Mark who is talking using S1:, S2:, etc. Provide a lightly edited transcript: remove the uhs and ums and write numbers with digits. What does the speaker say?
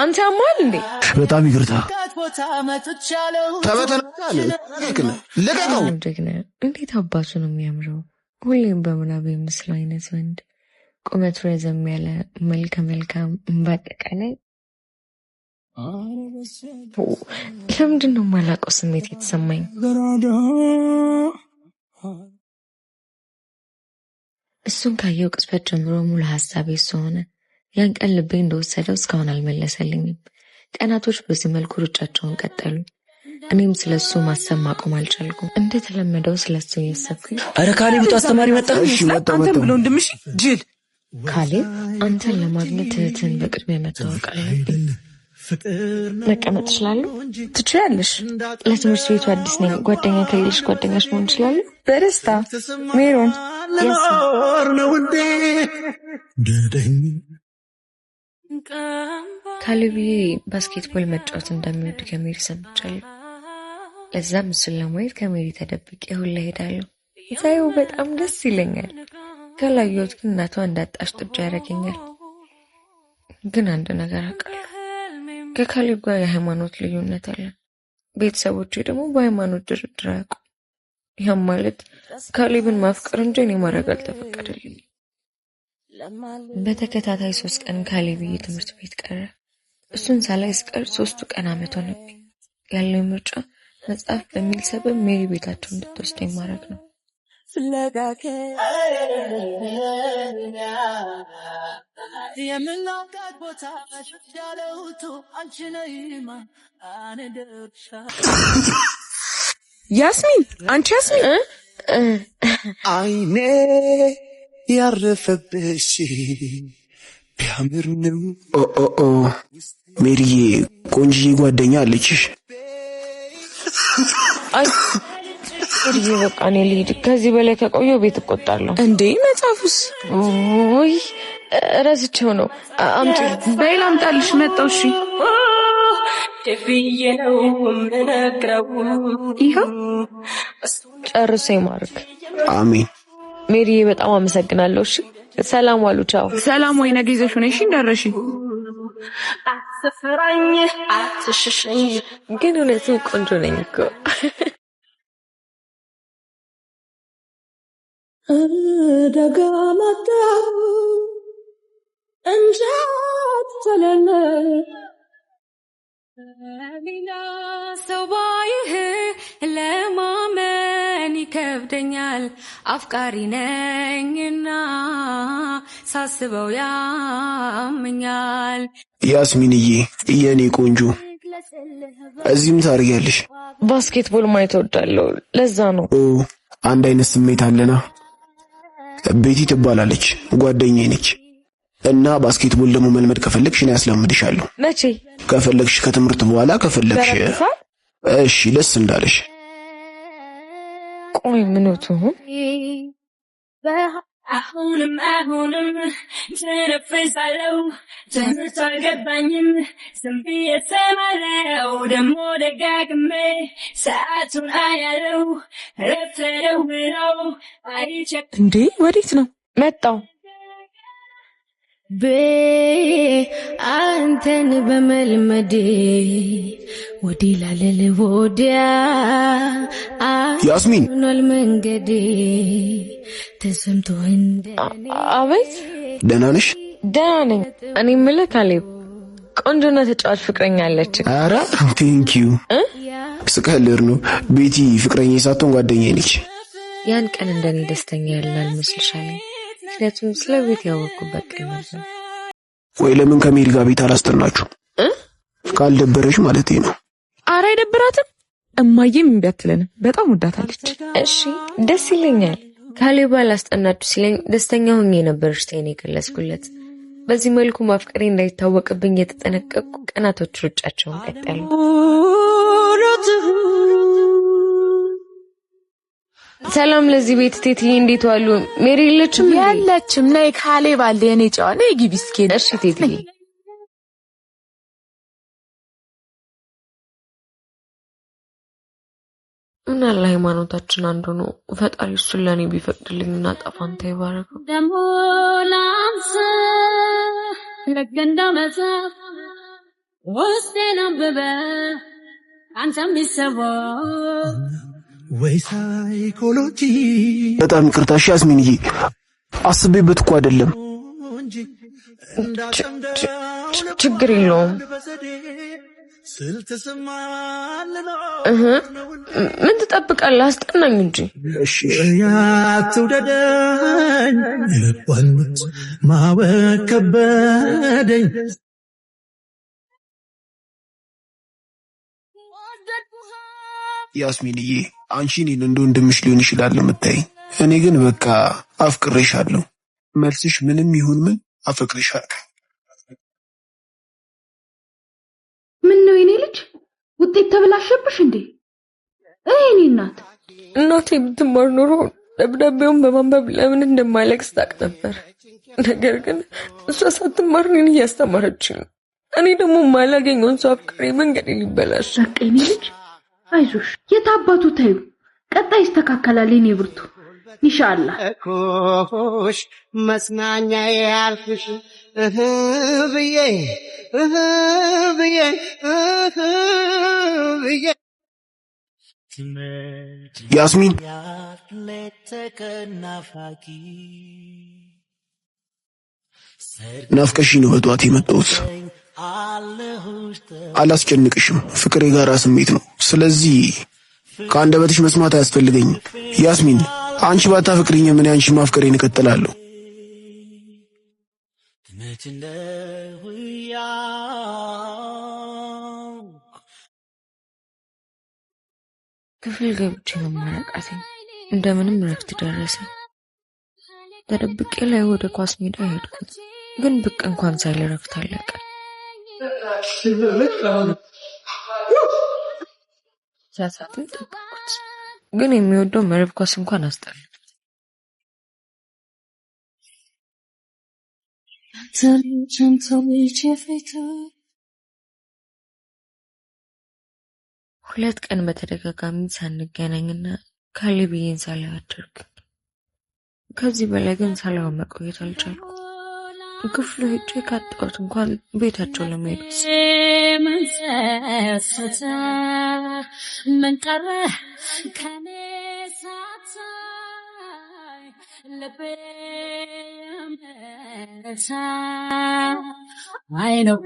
S1: አንተ ያማል እንዴ?
S2: በጣም ይቅርታ። ልቀቀው።
S1: ጀግና! እንዴት አባቱ ነው የሚያምረው! ሁሌም በምናብ የምስለው አይነት ወንድ፣ ቁመቱ ረዘም ያለ፣ መልከ መልካም፣ በአጠቃላይ ለምንድን ነው የማላውቀው ስሜት የተሰማኝ? እሱን ካየው ቅጽበት ጀምሮ ሙሉ ሀሳቤ እሱ ሆነ። ያን ቀን ልቤ እንደወሰደው እስካሁን አልመለሰልኝም። ቀናቶች በዚህ መልኩ ሩጫቸውን ቀጠሉ። እኔም ስለ እሱ ማሰብ ማቆም አልቻልኩም። እንደተለመደው ስለ እሱ እያሰብኩኝ
S3: ኧረ ካሌብ አስተማሪ መጣ።
S2: እሺ መጣ
S4: አንተም
S2: መጣ።
S4: ብሎ ወንድምሽ ጅል።
S1: ካሌብ፣ አንተን ለማግኘት እህትህን በቅድሚያ መታወቅ አለብኝ። መቀመጥ እችላለሁ?
S4: ትችያለሽ።
S1: ለትምህርት ቤቱ አዲስ ነኝ። ጓደኛ ከሌለሽ ጓደኛሽ መሆን እችላለሁ?
S4: በደስታ ሜሮን።
S1: ካሌብዬ basketball መጫወት እንደሚወድ ከሜሪ ሰምቻለሁ። ለዛም እሱን ለማየት ከሜሪ ተደብቄ ሁላ እሄዳለሁ። ሳየው በጣም ደስ ይለኛል። ካላየሁት ግን እናቷ እንዳጣሽ ጥጃ ያደርገኛል። ግን አንድ ነገር አውቃለሁ፣ ከካሌብ ጋር የሃይማኖት ልዩነት አለን። ቤተሰቦቼ ደግሞ በሃይማኖት ድርድር አያውቁም። ያም ማለት ካሌብን ማፍቀር እንጂ እኔ ማድረግ አልተፈቀደልኝም። በተከታታይ 3 ቀን ካሌብዬ ትምህርት ቤት ቀረ። እሱን ሳላይ ስቀር 3ቱ ቀን አመት ሆነብኝ። ያለው ምርጫ መጽሐፍ በሚል ሰበብ ሜሪ ቤታቸው እንድትወስደኝ ማድረግ ነው።
S4: ያስሚን፣ አንቺ ያስሚን፣
S2: አይኔ ያረፈብሽ ቢያምር ነው። ኦ ሜሪዬ፣ ቆንጅዬ ጓደኛ አለችሽ።
S1: አይ ሜሪዬ፣ በቃ እኔ ልሂድ። ከዚህ በላይ ከቆየሁ ቤት እቆጣለሁ።
S4: እንዴ መጽሐፉስ?
S1: ውይ ረስቼው ነው። አምጪ።
S4: በይ ላምጣልሽ። መጣሁ። እሺ ይኸው።
S1: ጨርሶ ይማርክ።
S2: አሜን።
S1: ሜሪዬ በጣም አመሰግናለሁ። እሺ ሰላም ዋሉ። ቻው።
S4: ሰላም ወይ ነገ ይዘሽ ነይ። እሺ እንዳትረሺ።
S1: ግን እውነትም ቆንጆ ነኝ እኮ።
S5: ሌላ ሰው ባይህ ለማመን ይከብደኛል። አፍቃሪ ነኝና ሳስበው ያመኛል።
S2: ያስሚንዬ የኔ ቆንጆ እዚህም ታደርጊያለሽ?
S1: ባስኬትቦል ማየት እወዳለሁ። ለዛ ነው።
S2: ኦ አንድ አይነት ስሜት አለና። ቤቲ ትባላለች፣ ጓደኛዬ ነች። እና basketball ደግሞ መልመድ ከፈለግሽ እኔ አስለምድሻለሁ።
S1: መቼ?
S2: ከፈለግሽ ከትምህርት በኋላ ከፈለግሽ።
S1: በረፍት ሰዓት?
S2: እሺ ደስ እንዳለሽ።
S1: ቆይ ምን ትሁን?
S5: አሁንም አሁንም ተነፍሳለሁ፣ ትምህርት አልገባኝም፣ ዝም ብዬ እሰማለሁ፣ ደግሞ ደጋግሜ ሰዓቱን አያለው፣ ረፈደው ብለው አይቼ።
S4: እንዴ ወዴት ነው?
S1: መጣው።
S5: አንተን በመልመዴ ወዲህ ላለል ወዲያ
S2: ያስሚን
S5: ሆኗል መንገዴ ተሰምቶ እንደ
S1: አቤት።
S2: ደህና ነሽ?
S1: ደህና ነኝ። እኔ የምልህ ካሌብ፣ ቆንጆና ተጫዋች ፍቅረኛ አለች።
S2: ኧረ thank you። ስቀልድ ነው። ቤቲ ፍቅረኛ ሳትሆን ጓደኛዬ ነች።
S1: ያን ቀን እንደኔ ደስተኛ ያለ አልመስልሻለኝ። ምክንያቱም ስለ ቤት ያወቅኩበት ቀን ነበር።
S2: ወይ ለምን ከሜሪ ጋር ቤት አላስጠናችሁ? ካልደበረሽ ማለት ነው።
S4: ኧረ አይደብራትም። እማዬም እምቢ አትለንም። በጣም ወዳታለች።
S1: እሺ ደስ ይለኛል። ካሌብ አላስጠናችሁ ሲለኝ ደስተኛ ሆኜ ነበር እሽታዬን የገለጽኩለት። በዚህ መልኩ ማፍቀሬ እንዳይታወቅብኝ የተጠነቀቅኩ ቀናቶች ሩጫቸውን ቀጠሉ። ሰላም ለዚህ ቤት ቴትዬ፣ እንዴት ዋሉ? ሜሪ የለችም እንዴ?
S4: ያለችም። ነይ፣ ካሌብ አለ የኔ ጨዋ። ነይ ግቢ እስኪ።
S1: እሺ ቴትዬ። ምን አለ ሃይማኖታችን አንዱ ነው። ፈጣሪ እሱን ለእኔ ቢፈቅድልኝ እና ጣፋንታ ይባረከው።
S5: ደሞ ላንተ ልክ እንደ መጽሐፍ ውስጤን አንብበህ አንተም ቢሰወር
S3: ወይ ሳይኮሎጂ
S2: በጣም ይቅርታ እሺ ያስሚንዬ፣ አስቤበት እኮ አይደለም።
S3: እንጂ
S1: ችግር የለውም።
S3: ስልት
S1: እህ ምን ትጠብቃለህ? አስጠናኝ እንጂ።
S2: እሺ
S3: አትውደደኝ የልቧን ማወቅ ከበደኝ።
S2: ያስሚንዬ፣ አንቺ እኔን እንደ ወንድምሽ ሊሆን ይችላል የምታይኝ፣ እኔ ግን በቃ አፍቅሬሻለሁ። መልስሽ ምንም ይሁን ምን አፈቅርሻለሁ።
S6: ምን ነው የኔ ልጅ ውጤት ተበላሸብሽ እንዴ? የኔ እናት።
S1: እናቴ ብትማር ኖሮ ደብዳቤውን በማንበብ ለምን እንደማለቅስ ታውቅ ነበር። ነገር ግን እሷ ሳትማር እኔን እያስተማረችኝ ነው። እኔ ደግሞ ማላገኘውን ሰው አፍቅሬ መንገዴ ሊበላሽ።
S6: በቃ የኔ ልጅ አይዞሽ፣ የታባቱ ተዩ፣ ቀጣይ ይስተካከላል። የኔ ብርቱ ኢንሻአላህ።
S3: እኮሽ መጽናኛ ያልኩሽ እህ ብዬ እህ ብዬ እህ ብዬ
S2: ያስሚን፣ ናፍቀሽኝ ነው በጠዋት የመጣሁት። አላስጨንቅሽም። ፍቅር የጋራ ስሜት ነው። ስለዚህ ከአንደበትሽ መስማት አያስፈልገኝም። ያስሚን፣ አንቺ ባታፈቅሪኝም እኔ አንቺን ማፍቀሬን እቀጥላለሁ።
S1: ክፍል ገብቼ መማር አቃተኝ። እንደምንም እረፍት ደረሰ። ተደብቄ ላይ ወደ ኳስ ሜዳ ሄድኩኝ፣ ግን ብቅ እንኳን ሳይል እረፍት አለቀ። ሳሳትን ጠበቅኩት፣ ግን የሚወደው መረብ ኳስ እንኳን አስጠላ። ሁለት ቀን በተደጋጋሚ ሳንገናኝና ካሌብዬን ሳላየው አደርኩኝ። ከዚህ በላይ ግን ሳላየው መቆየት አልቻልኩም። ክፍሉ ሄጄ ካጣሁት እንኳን ቤታቸው ለመሄድ ወሰንኩ።
S5: ምን ሰሰተ ምን ቀረ ከኔ ሳታይ ልቤ አመታ አይነው